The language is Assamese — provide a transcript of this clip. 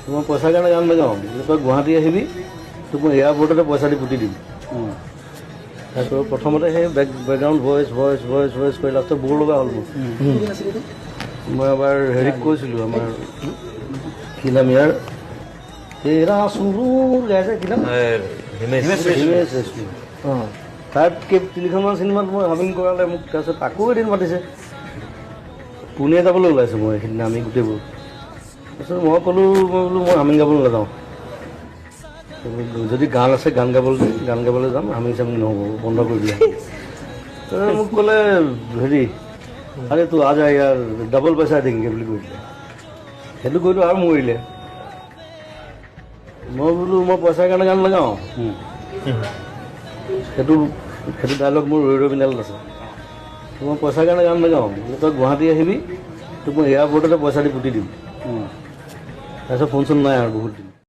মই পইচাৰ কাৰণে গান নাগাওঁ বোলে, তই গুৱাহাটী আহিবি, তোক মই এয়াৰপৰ্টতে পইচা দি পুতি দিম। তাৰপিছত প্ৰথমতে সেই background voice voice voice voice কৰি লাষ্টত বৰ লগা হ'ল মোৰ। মই এবাৰ হেৰিক কৈছিলোঁ, আমাৰ কি নাম ইয়াৰ, তেৰা সুৰুৰ গাইছে, কি নাম, হিমেশ। হিমেশ ৰেশমিয়া। তাত তিনিখনমান চিনেমাত মই হামিং কৰালে মোক। তাৰপিছত আকৌ এদিন মাতিছে, পুনে যাবলৈ ওলাইছোঁ মই সেইদিনা, আমি গোটেইবোৰ। তাৰপিছত মই ক'লোঁ, মই বোলো মই হামিং গাবলৈ নাযাওঁ, যদি গান আছে গান গাবলৈ গান গাবলৈ যাম, হামিং চামিং নহ'ব, বন্ধ কৰি দিয়া। তাৰপিছত মোক ক'লে হেৰি, আৰে तू आ जा यार, ডাবল पैसा देंगे বুলি কৈ দিলে। সেইটো কৈতো আৰু মৰিলে। মই বোলো মই পইচাৰ কাৰণে গান নাগাওঁ। সেইটো ডাইলগ মোৰ ৰৈ ৰৈ বিনালেত আছে। মই পইচাৰ কাৰণে গান নাগাওঁ বোলে, তই গুৱাহাটী আহিবি, তোক মই এয়াৰপৰ্টতে পইচা দি পুতি দিম। তাৰপিছত ফোন চোন নাই আৰু বহুত দিন।